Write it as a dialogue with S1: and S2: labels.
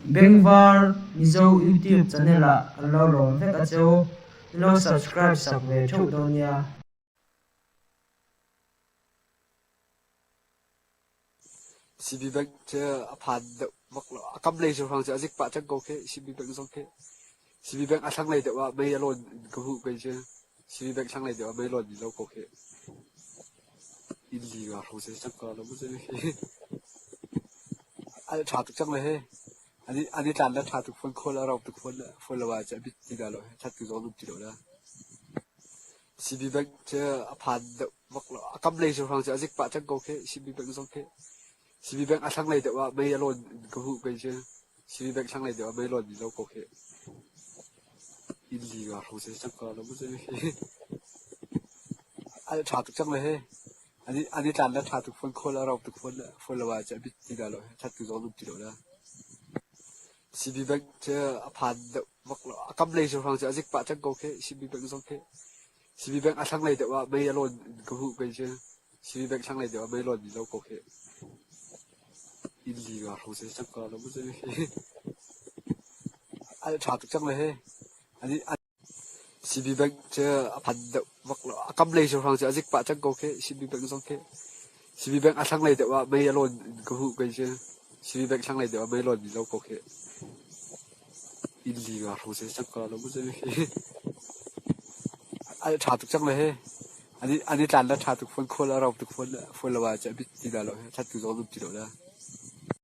S1: Bengvar Mizo YouTube channel ah kan lo lawm vek a che u, min lo subscribe sak ve theuh dawn nia.
S2: CB Bank cu a phan deuh bak lo. A kam lei cu hrang cu a zik pah cang ko khi CB Bank zong khi. CB Bank a thlanglei deuh ah mei a lawn in ka hmuh kei cu. CB Bank thlanglei deuh ah mei lawn mi lo ko khi. Inn li nga hrawng si cang ko lo mu cu hi. A ṭha tuk cang le hi. An i tlan le ṭha tuk fawn khawl a rau tuk fawn fawn lo ah cu a bit ti dah lo hi. Ṭhat tu zong an um ti lo la. CB Bank cu a phan deuh bak lo. A kam lei cu hrang cu a zik pah cang ko khi CB Bank zong khi. CB Bank a thlanglei deuh ah mei a lawn in ka hmuh kei cu. CB Bank thlanglei deuh ah mei lawn mi lo ko khi. Inn li nga hrawng si cang ko lo mu cu hi. A ṭha tuk cang le hi. An i tlan le ṭha tuk fawn khawl a rau tuk fawn fawn lo ah cu a bit ti dah lo hi. Ṭhat tu zong an um ti lo la. CB Bank cu a phan deuh bak lo. A kam lei cu hrang cu a zik pah cang ko khi CB Bank zong khi. CB Bank a thlanglei deuh ah mei a lawn in ka hmuh kei cu. CB Bank thlanglei deuh ah mei lawn mi lo ko khi. Inn li nga hrawng si cang ko lo mu cu hi. A ṭha tuk cang le hi. CB Bank cu a phan deuh bak lo. A kam lei cu hrang cu a zik pah cang ko khi CB Bank zong khi. CB Bank a thlanglei deuh ah mei a lawn in ka hmuh kei cu. CB Bank thlanglei deuh ah mei lawn mi lo ko khi. Inn li nga hrawng si cang ko lo mu cu hi. A ṭha tuk cang le hi. An i tlan le ṭha tuk fawn khawl a rau tuk fawn fawn lo ah cu a bit ti dah lo hi. Ṭhat tu zong an um ti lo la.